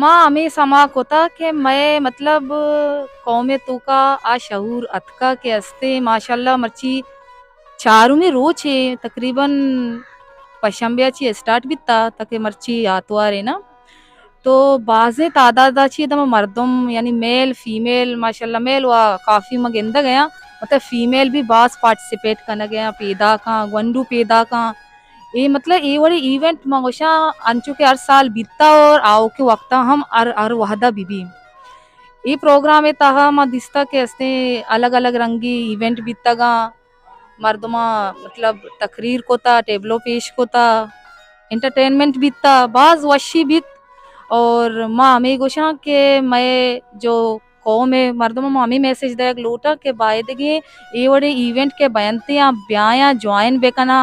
ما ہمے سما کتا کہ مئے مطلب قوم توکا آ شعور اتکا کہ استیں ماشاءاللہ مرچی چارمی روچے تقریباً پشنبے چی اسٹارٹ بیتا تاکہ مرچی آتوارے نا تو بازیں تعداد چی دم مردم یعنی میل فیمیل ماشاءاللہ میل و کافی ما گندگ ء آں مطلب فیمیل بھی باز پارٹیسپیٹ کنگ ء آں پیداکاں گونڈو پیداکاں اے مطلب اے وڑی ایونٹ ما گوشاں انچو کہ ہر سال بیتا اور آؤکے وقتا ہم ہر ہر وہدا بی بی اے پروگرام ء تہا ما دیستا کہ استیں الگ الگ رنگی ایونٹ بیتگاں مردماں مطلب تقریر کتا ٹیبلو پیش کتا انٹرٹینمنٹ بیتا باز وشی بیت اور ما ہمے گوشاں کہ مئے جو قوم ء مردم ما ہمے میسج دئیگ لوٹاں کہ بایدگیں اے وڑیں ایونٹ کہ بینتیاں بیایاں جوائن بکناں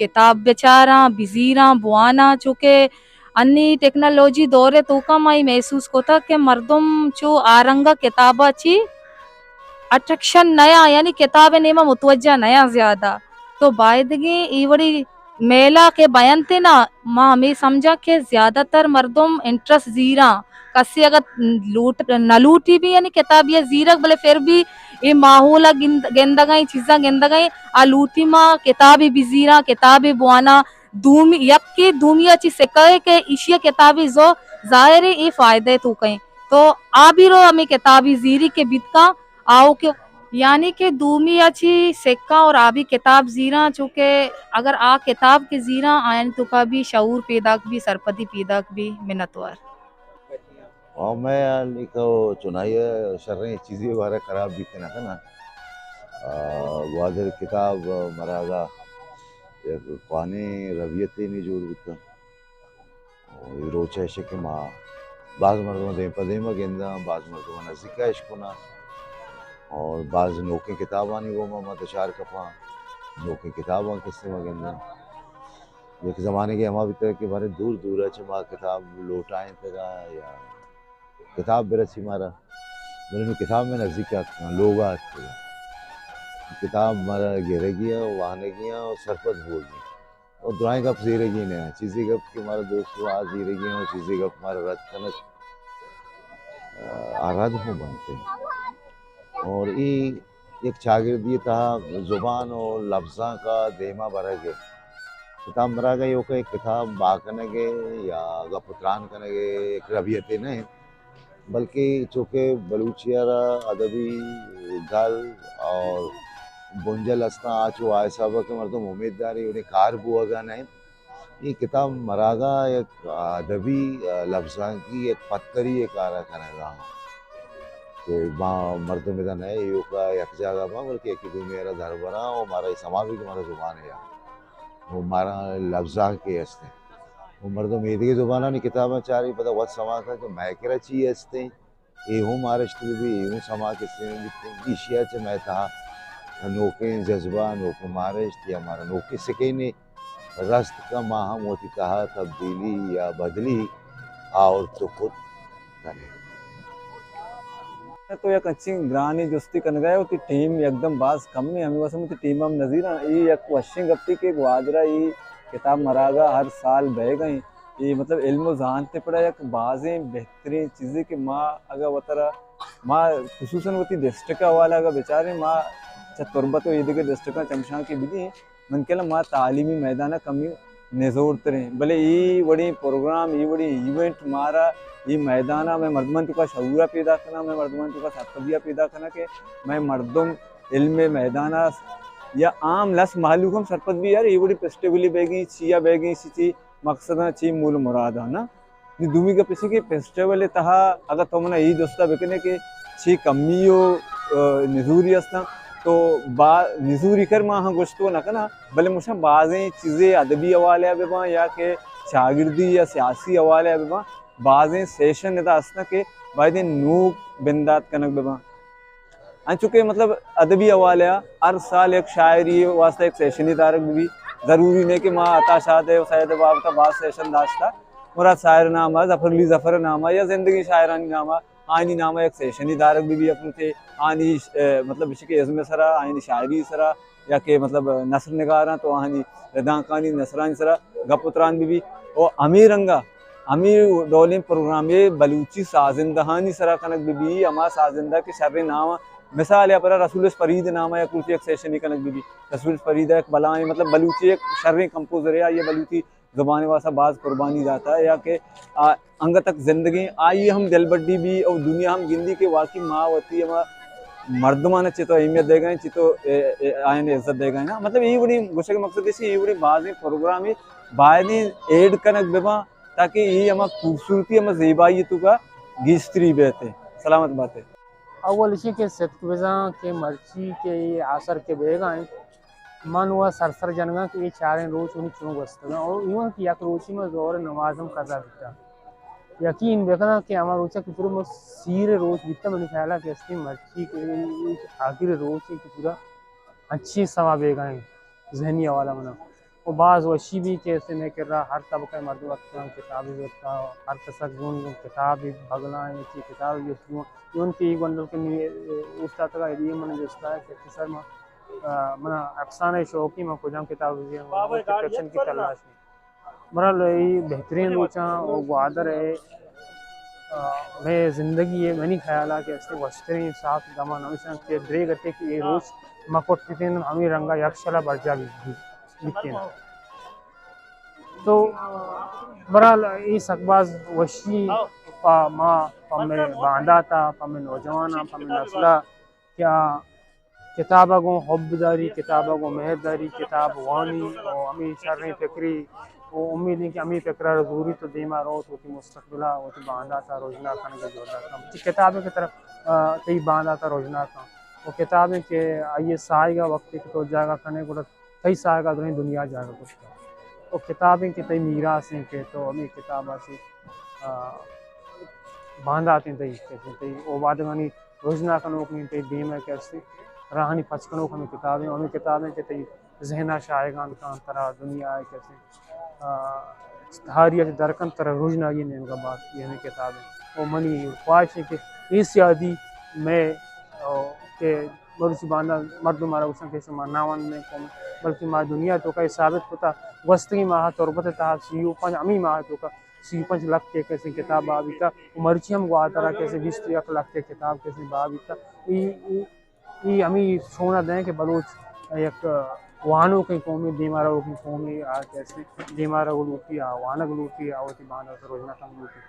کتاب بچاراں بزیراں بواناں چونکہ انی ٹیکنالوجی دور ء توکا ما اے محسوس کتگ کہ مردم چو آ رنگا کتابا چی اٹریکشن نیاں یعنی کتاب ء نیما متوجہ نیاں زیادہ تو بایدگیں اے وڑی میلا کہ بینت نا ما ہمے سمجھاں کہ زیادہ تر مردم انٹرسٹ زیراں کسے اگر لوٹ نہ لوٹی بھی یعنی کتابی زیرگ بلے پھر بھی اے ماحول گندگیں چیزاں گندگیں آ لوٹی ما کتابی بزیراں کتابی بوانا دومی یکے دومی ء چی سکہ ء کہ ایشی ء کتابی زو ظاہر ء اے فائدہ ء توکیں تو آ بھی رو ہمیں کتابی زیری کہ بیت کاں آؤ کہ یعنی کہ دومی ء چی سکاں اور آ بھی کتاب زیراں چونکہ اگر آ کتاب کے زیراں آیانی توکا بھی شعور پیداک بھی سرپدی پیداک بھی منتوار۔ آ مئے ہیال ء کہ چنائی ء شریں چیزے بارہ خراب بیت نہ کناں۔ آ، گوادر کتاب مراگہ یک کوانیں ربیتے نی جوڑ بوتگ۔ اے روچ ایش کہ ما باز مردم دیم پہ دیم گنداں، باز مردم نزدیک اش کناں اور باز نوکیں کتابانی گوما ما دچار کپاں، نوکیں کتاباں کسے ما گنداں۔ یک زمانگے ہما بیتگ کہ باریں دور دور ء چہ ما کتاب لوٹائینتگ ء یا کتاب برسی مارا، بلے نوں کتاب مئے نزیک ء اتکگ، لوگ ء اتکگ۔ کتاب مارا گرگی ء وانگی ء سرپد بوگی ء درائیں گپ زیرگی نہ انت۔ چیزے گپ کہ مارا دوست و آ زیرگی ء چیزے گپ مارا رد کنت، آ رد ہوں بنت۔ اور ای یک چاگردی تہا زبان و لبزانک ء دیما برگ ء کتاب مراگہ ایوکا یک کتاب بہا کنگ ء یا گپ و تران کنگ ء یک ربیتے نہ انت، بلکہ چونکہ بلوچی ء را ادبی گل اور بنجل استاں آ چو آ حساب ء کہ مردم امید داری انہیں کار بوگا نہ انت۔ اے کتاب مراگہ یک ادبی، لبزانکی یک پتری ء کار ء کنگ ء آں کہ ما مردم ادا نہ ایوکا یک جاگہ باں بلکہ یکے دومی ء را دربراں و مارا اے سما بی کہ مارا زبان ء یا و مارا لبزانک ء است انت و مردم ایدگہ زبانانی کتاباں چاری پدا وت سما کن کہ مئے کرا چی است انت۔ اے ہوں مارشت بہ بی، اے ہوں سما کسے بیت۔ ایشی ء چہ مئے تہا نوکیں جذبہ، نوکیں مارشت یا مارا نوکیں سکینے رست کہ ما ہم وتی تہا تبدیلی یا بدلی آورت کت کنیں۔ تو یک انچیں گرانیں جستے کنگا ئے، وتی ٹیم یکدم باز کم ایں، ہمے واسطہ وتی ٹیم ہم نزیراں۔ اے یک وشیں گپے کہ گوادرا اے کتاب مراگہ ہر سال بئیگا ایں۔ اے مطلب علم و زانت ء پڑا یک بازیں بہتریں چیزے کہ ما اگہ وترا ما خصوصاً وتی ڈسٹرکٹ ء حوالہ اگہ بچاریں، ما چہ تربت و ایدگہ ڈسٹرکاں چمشانکے بدیں، من کلا ما تعلیمی میدان ء کمی نزورتریں، بلے اے وڑیں پروگرام، اے وڑیں ایونٹ مارا اے میدان ء مئے مردمانی توکا شعور ء پیدا کناں، مئے مردمانی توکا سرپدی ء پیدا کناں کہ مئے مردم علم ء میدان ء یا عام لس مہلوک ہم سرپد بی یار اے وڑیں فیسٹیولے بیگیں، چیا بیگیں، چی چی مقصداں چی مول مراداں نا۔ نی دومی گپ ایش کہ فیسٹیول ء تہا اگاں تو منا اے جستا بکنے کہ چی کمی و نزوری استاں تو با نزوری کر ما ہاں گوشت و نہ کناں، بلے مشاں بازیں چیزے ادبی حوالے ء بباں یا کہ چاگردی یا سیاسی حوالے ء بباں، بازیں سیشن ادا استاں کہ بایدیں نوک بندات کنگ بباں۔ انچو کہ مطلب ادبی حوالے ء ہر سال یک شاعری واسطہ یک سیشنے دارگ بہ بی۔ ضروری نہ کہ ما عطا شاد ء و سید ء بابت ء باز سیشن داشتہ۔ مراد شاعر نام ء، ظفر علی ظفر نام ء یا زندگیں شاعرانی نام ء، آیانی نام ء یک سیشنے دارگ بہ بی اپنتے۔ آیانی ش-، ء، مطلب ایش کہ ازم ء سرا، آیانی شاعری سرا یا کہ مطلب نثر نگاراں تو آہانی ردانکانی نثرانی سرا گپ و تران بہ بی۔ و ہمے رنگا ہمے ڈولیں پروگرامے بلوچی سازندہانی سرا کنگ بہ بی، ہما سازندہ کہ شریں نام، مثال ءَ پدا رسول فرید نام ءَ یک روچے یک سیشنے کنگ بہ بی، رسول فرید یک بلائیں، مطلب، بلوچی یک شریں کمپوزرے، آئی ءَ بلوچی زبان ءِ واسطہ باز قربانی داتا، یا کہ آ انگت تک زندگیں، آئی ہم دلبڈی بی اور دنیا ہم گندی کہ واقعی ما وتی ہما مردمان چتو اہمیت دیگا ایں، چتو، اے، اے، آیان عزت دیگا ایں نا۔ مطلب، اے وڑیں گوشگ ءِ مقصد ایشی، اے وڑیں بازیں پروگرامے بایدیں ایڈ کنگ بہ باں، تاکہ اے ہما خوبصورتی، ہما زیبائی توکا گیشتری بیت۔ سلامت بات ئے۔ اول ایشی کہ ستک بزاں کہ مرچی کہ اے آسر کہ بیگا ایں، من وا سر سر جنگاں کہ اے چاریں روچ منی چون گوستگاں، اور ایوان کہ یک روچی من ظہر نماز ہم قضا بیتا۔ یقین بکناں کہ ہما روچا کہ پورا من سیر روچ بیتا، منی خیالا کہ استی مرچی کہ آخر روچ ایں کہ پورا انچیں سما بیگا ایں ذہنی حوالہ منا۔ و باز وشی بی کہ استی مئے کرا ہر طبقہ مردم اتکاں، کتابے زرتا، ہر کسا گون گون کتابے بگلائیں، چی کتابے جست گون۔ ایوان کہ اے گونڈل کہ نی اوشتاتگا، ایدی من جستا کہ اختصار ما، آ، منا افسانہ شوقی، من کجام کتاب بزیراں، فکشن کی تلاش میں۔ برحال، اے بہترین روچاں و گوادر ءِ، آ، مئے زندگی ءِ، منی خیال ءَ کہ استے وشتریں ساعت دمان ہمیشاں کہ دریگتے کہ اے روچ ما کٹتیں، ہمے رنگا یک شلا برجا بی-، بی-، بیتیں۔ تو برحال، اے سک باز وشی پہ ما، پہ مئے بانداتا، پہ مئے نوجواناں، پہ مئے نسلا کہ آ کتاب ءَ گوں حب داری، کتاب ءَ گوں مہر داری، کتاب وانی و ہمے شریں فکری و امید ایں کہ ہمے فکر ءَ را زوری تو دیما روت، وتی مستقبل ءَ، وتی باندات ءَ رژنا کنگ ءِ جہد ءَ کن۔ چہ کتابے کہ ترا، آ، تئی باندات ءَ رژنا کن۔ و کتابے کہ آئی ءِ ساہگ ءَ وقتے کہ تو جاگہ کنے، گڑا تئی ساہگ ءَ درہیں دنیا جاگہ کرتا۔ و کتابے کہ تئی میراث ایں کہ تو ہمے کتاب ءَ چہ، آ، باندات ایں تئی، تئی اوبادگانی رژنا کنوک ایں، تئی دیم ءَ کہ استی راہانی پچ کنوک ہمے کتاب ایں، ہمے کتاب ایں کہ تئی ذہن ءَ شاہگان کن، ترا دنیا ءَ کہ استی، آ، تہاری ءَ چہ در کن، ترا رژنائی ءِ نیمگ ءَ بات، اے ہمے کتاب ایں۔ و منی خواہش ایں کہ اے سیادی مئے، آ، کہ مروچی باندا مردم مارا گوشن کہ شما ناوند مئے قوم، بلکہ ما دنیا ءِ توکا اے ثابت کتا، گوستگیں ماہ تربت ءِ تہا سی و پنچ، ہمے ماہ ءِ توکا سی و پنچ لکھ ءِ کسیں کتاب بہا بیتا، و مرچی ہم گوادر ءَ کسیں بیست و یک لکھ ءِ کتاب کسیں بہا بیتا۔ ای، ای، ای ہمے شون ءَ دیں کہ بلوچ یک وانوکیں قومے، دیما روکیں قومے، آ کسیں دیما رو لوٹی، آ وانگ لوٹی، آ وتی باندات ءَ رژنا کنگ لوٹی۔